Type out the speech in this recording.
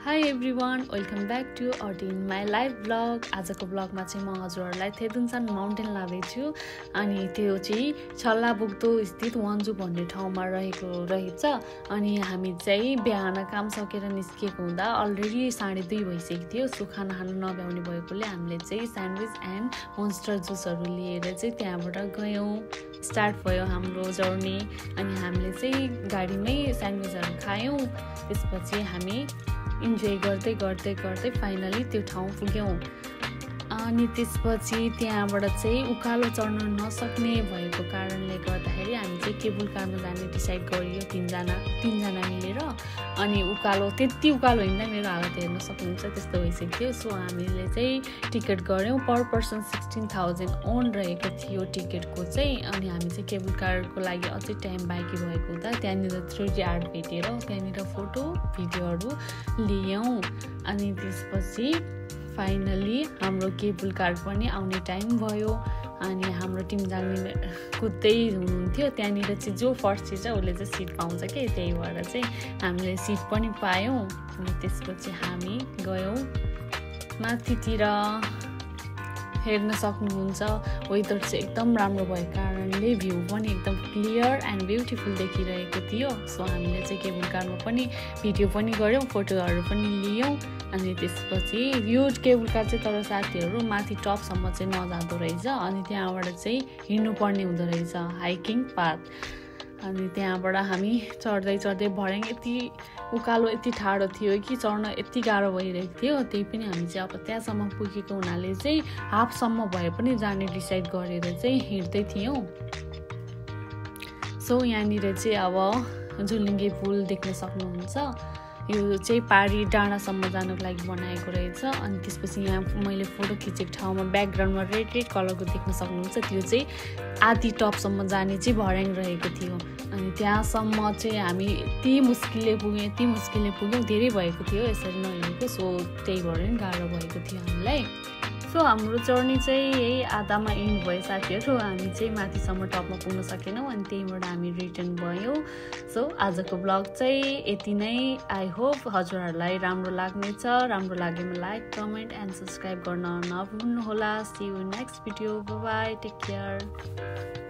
High everyone, welcome back to अर्टिन my life blog. आजको ब्लगमा चाहिँ म हजुरहरूलाई थेदुनसान माउन्टेन लाँदैछु। अनि त्यो चाहिँ छल्लाबुक्दो स्थित वन्जु भन्ने ठाउँमा रहेछ। अनि हामी चाहिँ बिहान काम सकेर निस्किएको हुँदा अलरेडी 2:30 भइसकेको थियो। सो खाना खानु नभ्याउने भएकोले हामीले चाहिँ स्यान्डविच एन्ड मोन्स्टर जुसहरू लिएर चाहिँ त्यहाँबाट गयौँ। स्टार्ट भयो हाम्रो जर्नी। अनि हामीले चाहिँ गाडीमै स्यान्डविचहरू खायौँ। त्यसपछि हामी इन्जोय गर्दै फाइनली त्यो ठाउँ पुग्यौँ। अनि त्यसपछि त्यहाँबाट चाहिँ उकालो चढ्न नसक्ने भएको कारणले गर्दाखेरि हामी चाहिँ केबल कारमा जाने डिसाइड गरियो तीनजना मिलेर। अनि त्यति उकालो हिँड्दा मेरो हालत हेर्न सक्नुहुन्छ त्यस्तो भइसक्यो थियो। सो हामीले चाहिँ टिकट गऱ्यौँ। पर पर्सन 16,000 ओन रहेको थियो टिकटको चाहिँ। अनि हामी चाहिँ केबल कारको लागि अझै टाइम बाँकी भएको हुँदा त्यहाँनिर 3D आर्ट भेटेर त्यहाँनिर फोटो भिडियोहरू लियौँ। अनि त्यसपछि फाइनली हाम्रो केबल कार पनि आउने टाइम भयो। अनि हाम्रो टिम जाने कुद्दै हुनुहुन्थ्यो। त्यहाँनिर चाहिँ जो फर्स्ट छिर्छ उसले चाहिँ सिट पाउँछ कि, त्यही भएर चाहिँ हामीले सिट पनि पायौँ। अनि त्यसपछि हामी गयौँ माथितिर। हेर्न सक्नुहुन्छ वेदर चाहिँ एकदम राम्रो भएको कारणले भ्यू पनि एकदम क्लियर एन्ड ब्युटिफुल देखिरहेको थियो। सो हामीले चाहिँ केबल कारमा पनि भिडियो पनि गऱ्यौँ, फोटोहरू पनि लियौँ। अनि त्यसपछि यो केबल कार चाहिँ तर साथीहरू माथि टपसम्म चाहिँ नजाँदो रहेछ। अनि त्यहाँबाट चाहिँ हिँड्नुपर्ने हुँदो रहेछ, हाइकिङ पाथ। अनि त्यहाँबाट हामी चढ्दै भर्याङ यति उकालो यति ठाडो थियो कि चढ्न यति गाह्रो भइरहेको थियो। त्यही पनि हामी चाहिँ अब त्यहाँसम्म पुगेको हुनाले चाहिँ हाफसम्म भए पनि जाने डिसाइड गरेर चाहिँ हिँड्दै थियौँ। सो यहाँनिर चाहिँ अब झुलिङ्गे पुल देख्न सक्नुहुन्छ। यो चाहिँ पारी डाँडासम्म जानको लागि बनाएको रहेछ। अनि त्यसपछि यहाँ मैले फोटो खिचेको ठाउँमा ब्याकग्राउन्डमा रेड कलरको देख्न सक्नुहुन्छ। त्यो चाहिँ आधी टपसम्म जाने चाहिँ भर्याङ रहेको थियो। अनि त्यहाँसम्म चाहिँ हामी यति मुस्किलले पुग्यौँ। धेरै भएको थियो यसरी नहिँडेको। सो त्यही भएर नि गाह्रो भएको थियो हामीलाई। सो हाम्रो जर्नी चाहिँ यही आधामा इन्ड भयो साथीहरू। हामी चाहिँ माथिसम्म टपमा पुग्न सकेनौँ। अनि त्यहीबाट हामी रिटर्न भयौँ। सो आजको ब्लग चाहिँ यति नै। आई होप हजुरहरूलाई राम्रो लाग्नेछ। राम्रो लागेमा लाइक, कमेन्ट एन्ड सब्सक्राइब गर्न नभुल्नुहोला। See you next video. Bye, take care.